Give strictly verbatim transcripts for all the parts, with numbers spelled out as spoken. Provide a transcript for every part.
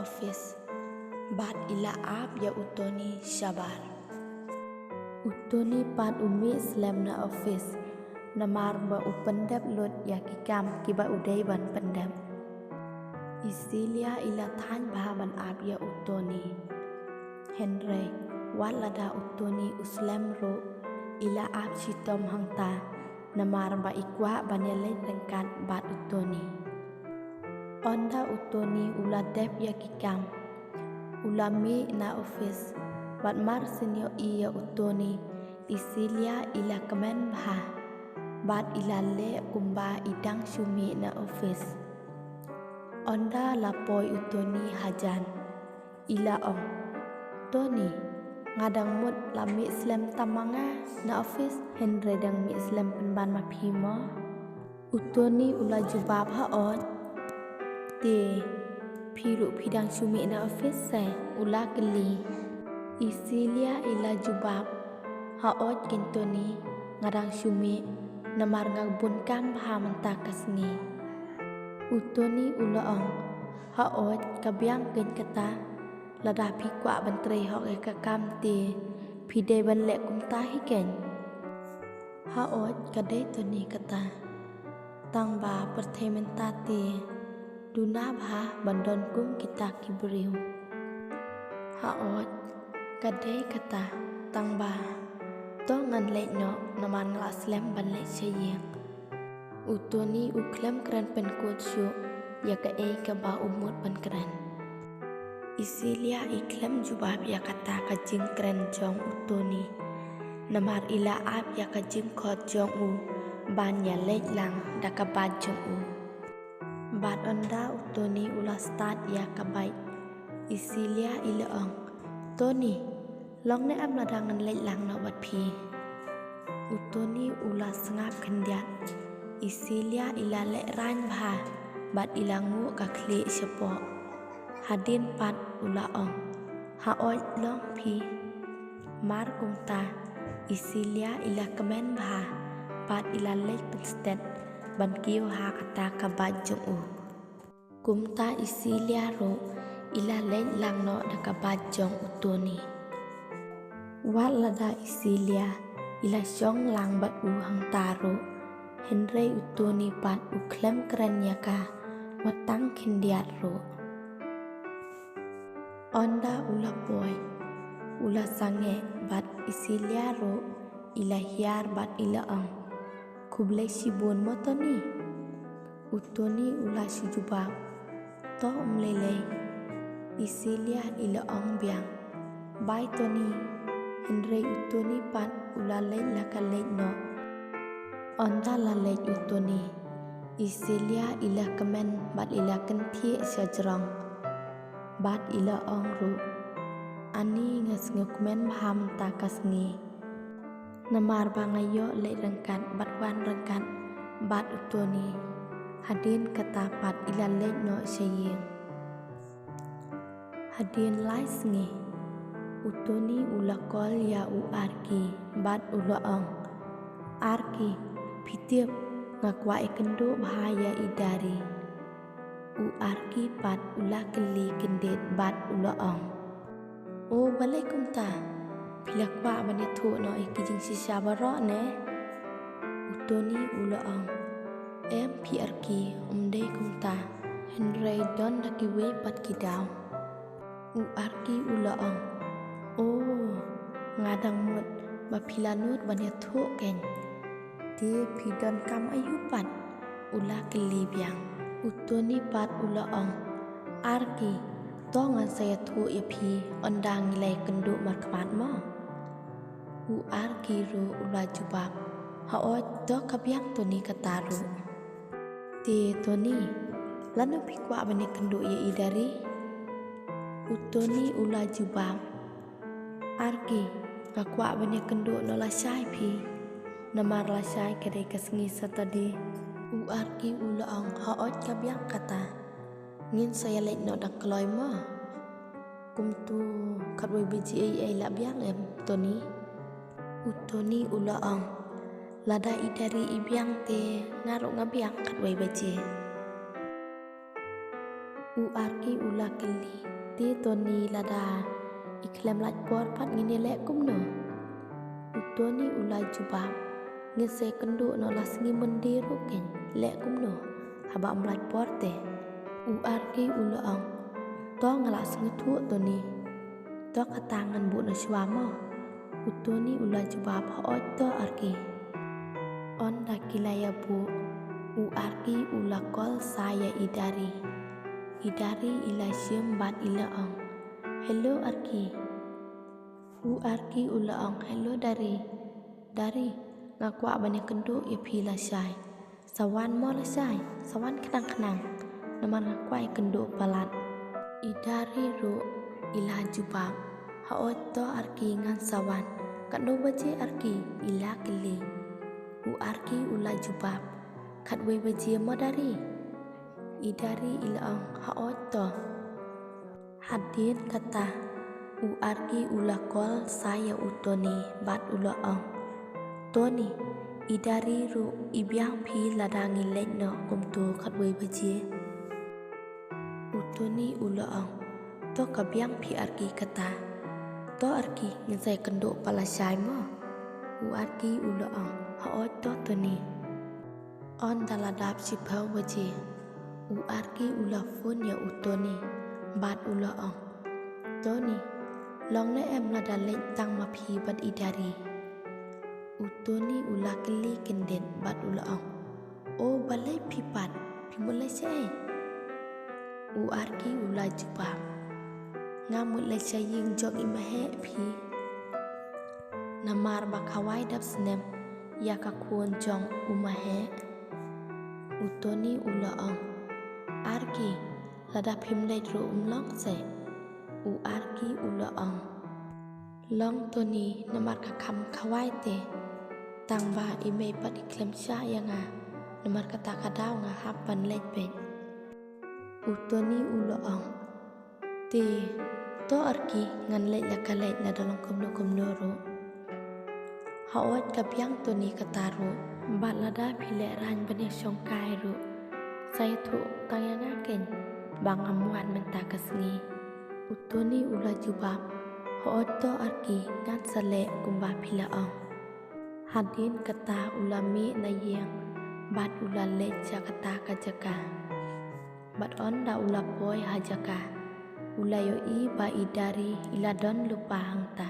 office bad i la ap ïa u Tony shabar. U Tony pat u mih slem na office namar ba u pyndep lut ïa ki kam kiba u dei ban pyndep. I Celia i la thaiñ bha ban ap ïa u Tony. Hynrei wat lada u Tony u slem ruh, i la ap shitom hangta namar ba i kwah ban ïaleit ryngkat bad u Tony. Ynda u Tony u la dep ïa ki kam, u la mih na office. Bad mar shen ïohi ïa u Tony, i Celia i la kmen bha bad i la leh kumba i dang shu mih na office. Ynda la poi u Tony hajan, i la ong, "Tony, nga dang mut la mih slem tam ma nga na office, hynrei dang mih slem pynban ma phi mo?" U Tony u la jubab, "Haoid. Te phi ruh phi dang shu mih na office se?" u la kylli. I Celia i la jubab, "Haoid keiñ Tony, nga dang shu mih namar nga bun kam bha mynta ka sngi." U Tony u la ong, "Haoid, ka biang keiñ kata. Lada phi kwah ban trei hok ïa ka kam te phi dei ban leh kumta hi keiñ." "Haoid, ka dei Tony kata. Tang ba pyrthei mynta te duna bha ban don kum kita ki briew." "Haoid, ka dei kata, tang ba to ngan leit noh namar nga la slem ban leit sha ïing." U Tony u khlem kren pynkut shuh ïa kaei kaba u mut ban kren. I Celia i khlem jubab ïa kata ka jingkren jong u Tony, namar i la ap ïa ka jingkhot jong u ban ïaleit lang da ka bike jong u. Bad ynda u Tony u la start ïa ka bike, i Celia i la ong, "Tony, long ne em lada ngan leit lang noh bad phi?" U Tony u la sngap khyndiat. I Celia i la lehraiñ bha bad i la nguh ka khlieh shapoh. Hadien pat u la ong, "Haoid, long phi." Mar kumta, i Celia i la kmen bha bad i la leit pynstet ban kiew ha kata ka bike jong u. Kumta i Celia ruh i la leit lang noh da ka bike jong u Tony. Wat lada i Celia i la shong lang bad u hangta ruh, hynrei u Tony pat u khlem kren ïa ka wat tang khyndiat ruh. Ynda u la poi, u la sangeh bad i Celia ruh i la hiar bad i la ong, "Khublei shibun mo Tony." U Tony u la shu jubab, "To ym lei lei." I Celia i la ong biang, "Bye Tony." Hynrei u Tony pat u la leit la ka leit noh. Ynda la leit u Tony, i Celia i la kmen bad i la kynthieh sha jrong. Bad i la ong ruh, "Ani nga sngewkmen bha mynta ka sngi. Namar ba nga ïoh leit ryngkat bad wan ryngkat bad u Tony." Hadien kata pat i la leit noh sha ïing. Hadien lai sngi, u Tony u la call ïa u Arki bad u la ong, "Arki, phi tip, nga kwah ïakynduh bha ïa i Dari." U Arki pat u la kylli kyndit bad u la ong, "O balei kumta? Phi la kwah ban ïathuh noh ïa ki jingshisha baroh ne?" U Tony u la ong, "Em phi Arki, ym dei kumta, hynrei don da kiwei pat ki daw." U Arki u la ong, "O, nga dang mut ba phi la nud ban ïathuh keiñ. Te phi donkam aïu pat?" u la kylli biang. U Tony pat u la ong, "Arki, to ngan sa ïathuh ïa phi ynda ngi la ïakynduh markhmat mo." U Arki ruh u la jubab, "Haoid, to ka biang Tony kata ruh." "Te Tony, lano phi kwah ban ïakynduh ïa i Dari?" U Tony u la jubab, "Arki, nga kwah ban ïakynduh noh lashai phi. Namar lashai ka dei ka sngi Saturday." U Arki u la ong, "Haoid, ka biang kata. Ngin sa ïaleit noh dang kloi mo. Kumto khatwei baje eiei la biang em Tony?" U Tony u la ong, "Lada i Dari i biang te nga ruh nga biang khatwei baje." U Arki u la kylli, te Tony, lada i khlem lait por pat ngin ïa leh kumno? U Tony u la jubab, ngin sa kynduh noh la sngi Monday ruh keiñ, leh kumno haba ym lait por te? U Arki u la ong, to nga la sngewthuh Tony. To kata ngan buh noh shuwa mo? U Tony u la jubab, hooid to Arki. Ynda ki la ïa buh, u Arki u la call sa ïa i Dari. I Dari i la shim bad i la ong, hello Arki. U Arki u la ong, hello Dari. Dari, nga kwah ban ïa kynduh ïa phi lashai. Sa wan mo lashai, sa wan khnang khnang. Namar nga kwah ïa kynduh palat. I Dari ruh i la jubab, hooid to Arki ngan sa wan. Katno baje Arki? I la kylli. U Arki u la jubab, khatwei baje mo Dari? I Dari i la ong, hooid to. Hadien kata, u Arki u la call sa ïa u Tony bad u la ong, Tony, i Dari ruh i biang phi lada ngi leit noh kumto khatwei baje. U Tony u la ong, to ka biang phi Arki kata. To Arki, ngin sa ïa kynduh pat lashai mo? U Arki u la ong, hooid to Tony. Ynda la dap shiphew baje, u Arki u la phone ïa u Tony bad u la ong, Tony, long ne em lada leit tang ma phi bad i Dari? U Tony u la kylli kyndit bad u la ong, o balei phi pat, phi mut leit shaei? U Arki u la jubab, nga mut leit sha ïing jong i maheh phi. Namar ba khawai dap snem ïa ka khun jong u maheh. U Tony u la ong, Arki, lada phim leit ruh um long seh? U Arki u la ong, long Tony, namar ka kham khawai te. Tang ba i mei pat i khlem shah ïa nga. Namar kata ka daw nga hap ban leit beit. U Tony u la ong, te, to Arki, ngan leit la ka leit lada long kumno kumno ruh. Hooid ka biang Tony kata ruh. Bad lada phi lehraiñ ban ïa shongkai ruh, sa ïathuh tang ïa nga keiñ, ba ngam wan mynta ka sngi. U Tony u la jubab, hooid to Arki, ngan sa leh kumba phi la ong. Hadien kata u la mih na ïing bad u la leit sha kata ka jaka. Bad ynda u la poi ha jaka, u la ïohi ba i Dari i la don lypa hangta.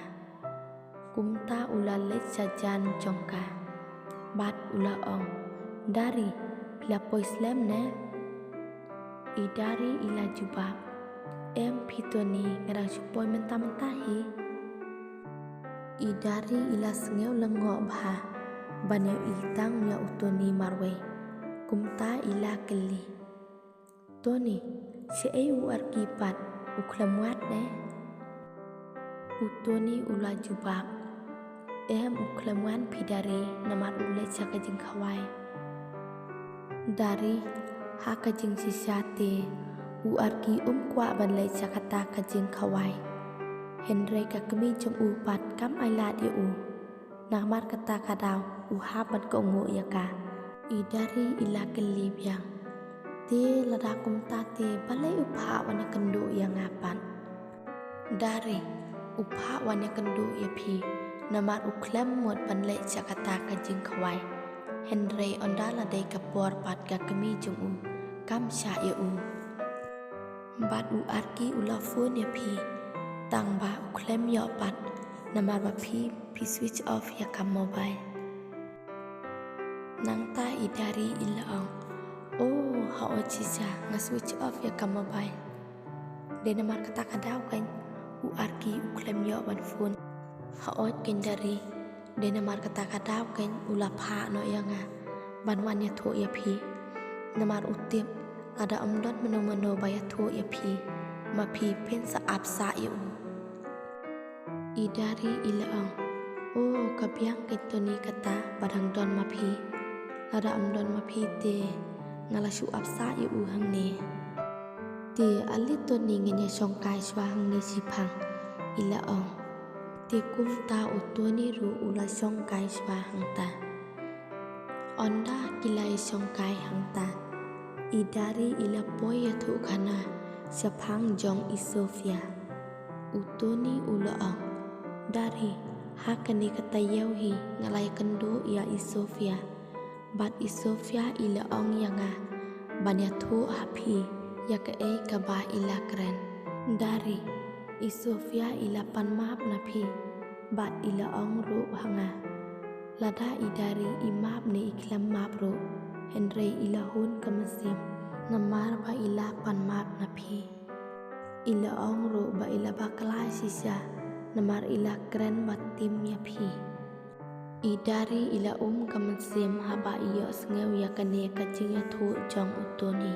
Kumta u la leit sha jan jong ka bad u la ong, Dari, phi la poi slem ne? I Dari i la jubab, em phi Tony, nga dang shu poi mynta mynta hi. I Dari i la sngew lyngngoh bha ban ïohi tang ïa u Tony marwei. Kumta i la kylli, Tony, shaei u Arki pat, u khlem wad ne? U Tony u la jubab, em u khlem wan phi Dari, namar u leit sha ka jingkhawai. Dari, ha ka jingshisha te, u Arki um kwah ban leit sha kata ka jingkhawai. Hynrei ka kmie jong u pat kam ailad ïa u. Namar kata ka daw u hap ban kohnguh ïa ka. I Dari i la kylli biang, te lada kumta te balei u phah wan ïakynduh ïa nga pat? Dari, u phah wan ïakynduh ïa phi, namar u khlem mut ban leit sha kata ka jingkhawai. Hynrei ynda la dei ka por pat ka kmie jong u kam shah ïa u. Bad u Arki u la phone ïa phi, tang ba u khlem ïoh pat, namar ba phi, phi switch off ïa ka mobile. Nangta i Dari i la ong, oh, hooid shisha, nga switch off ïa ka mobile. Dei namar kata ka daw keiñ u Arki u khlem ïoh ban phone. Hooid keiñ Dari, dei namar kata ka daw keiñ u la phah noh ïa nga ban wan ïathuh ïa phi. Namar u tip lada ym don mano mano ba ïathuh ïa phi, ma phi phin sa ap sah ïa u. I Dari i la ong, oh, ka biang keiñ Tony kata ba dang don ma phi. Lada ym don ma phi te nga la shu ap sah ïa u hangne. Te ale Tony ngin ïa shongkai shuwa hangne shiphang, i la ong. Te kumta u Tony ruh u la shongkai shuwa hangta. Ynda ki la ïa shongkai hangta, i Dari i la poi ïathuh khana Shaphang jong i Sophia. U Tony u la ong, Dari, ha kane ka taïew hi nga la ïakynduh ïa i Sophia. Bad i Sophia i la ong ïa nga ban ïathuh ha phi ïa kaei kaba i la kren. Dari, i Sophia i la pan map na phi. Bad i la ong ruh ha nga, lada i Dari i map ne i khlem map ruh, hynrei i la hun ka mynsiem namar ba i la pan map na phi. I la ong ruh ba i la bakla shisha namar i la kren bad tim ïa phi. I Dari i la um ka mynsiem haba i ïohsngew ïa kane ka jingïathuh jong u Tony.